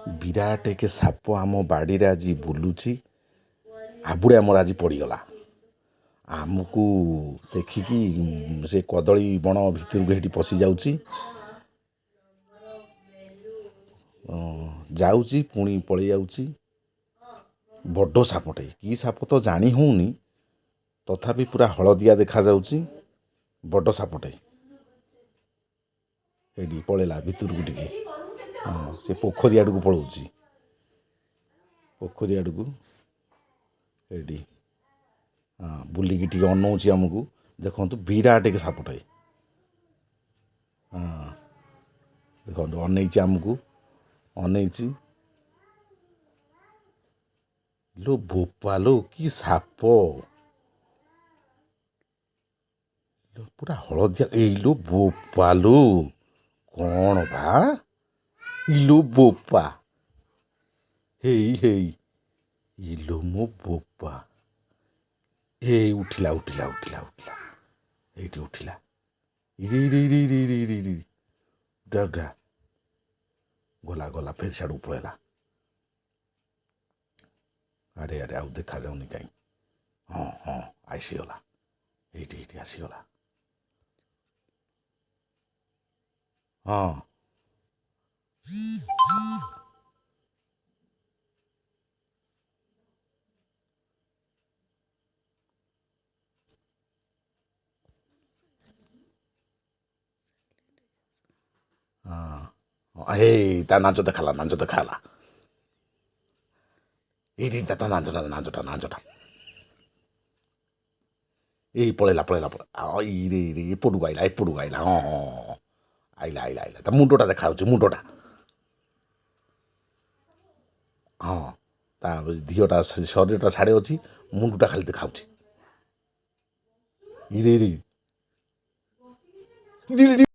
ବିରାଟ ଏକ ସାପ ଆମ ବାଡ଼ିରେ ଆଜି ବୁଲୁଛି। ଆବୁଡ଼େ ଆମର ଆଜି ପଡ଼ିଗଲା। ଆମକୁ ଦେଖିକି ସେ କଦଳୀ ବଣ ଭିତରକୁ ହେଇଠି ପଶିଯାଉଛି, ଯାଉଛି ପୁଣି ପଳେଇ ଯାଉଛି। ବଡ଼ ସାପଟେ, କି ସାପ ତ ଜାଣି ହେଉନି, ତଥାପି ପୁରା ହଳଦିଆ ଦେଖାଯାଉଛି। ବଡ଼ ସାପଟେ ଏଇଠି ପଳେଇଲା ଭିତରକୁ ଟିକେ। ହଁ, ସେ ପୋଖରୀ ଆଡ଼କୁ ପଳଉଛି, ପୋଖରୀ ଆଡ଼କୁ ଏଇଠି। ହଁ, ବୁଲିକି ଟିକେ ଅନଉଛି ଆମକୁ। ଦେଖନ୍ତୁ, ବିରାଟ ଏକ ସାପଟେ। ହଁ, ଦେଖନ୍ତୁ, ଅନେଇଛି ଆମକୁ, ଅନେଇଛି। ଲୋ ବୋପାଲୋ, କି ସାପ ପୁରା ହଳଦିଆ! ଏଇଲୋ ବୋପାଲୋ, କ'ଣ ବା! ଇଲୋ ବୋପା, ହେଇ ହେଇ, ଇଲୋ ମୋ ବୋପା! ଏଇ ଉଠିଲା, ଉଠିଲା, ଉଠିଲା, ଉଠିଲା, ଏଇଠି ଉଠିଲା। ଇରେ ଇରେ ଇରେ ଇରେ ଇରେ ଇରେ ଇରେ, ଉଠା ଉଠା! ଗଲା ଗଲା, ଫେର ସିଆଡ଼କୁ ପଳେଇଲା। ଆରେ ଆରେ, ଆଉ ଦେଖାଯାଉନି କାହିଁ? ହଁ ହଁ, ଆସିଗଲା ଏଇଠି, ଏଇଠି ଆସିଗଲା। ହଁ ହଁ, ହେଇ ତା ନାଞ୍ଚ ଦେଖାଲା, ନାଞ୍ଚ ଦେଖାଲା ଏଇଠି। ତା ନାଞ୍ଚ, ନାଞ୍ଚଟା, ନାଞ୍ଚଟା। ଏଇ ପଳେଇଲା, ପଳେଇଲା, ପଳେଇଲା। ଇରେ ଇରେ, ଏପଟକୁ ଆଇଲା, ଏପଟକୁ ଆଇଲା। ହଁ ହଁ, ଆଇଲା, ଆଇଲା, ଆଇଲା। ତା ମୁଣ୍ଡଟା ଦେଖାଯାଉଛି, ମୁଣ୍ଡଟା। ହଁ, ତା ଦିହଟା, ଶରୀରଟା ସାଡ଼େ ଅଛି, ମୁଣ୍ଡଟା ଖାଲି ଦେଖାଯାଉଛି। ଇରେ ଇରେ।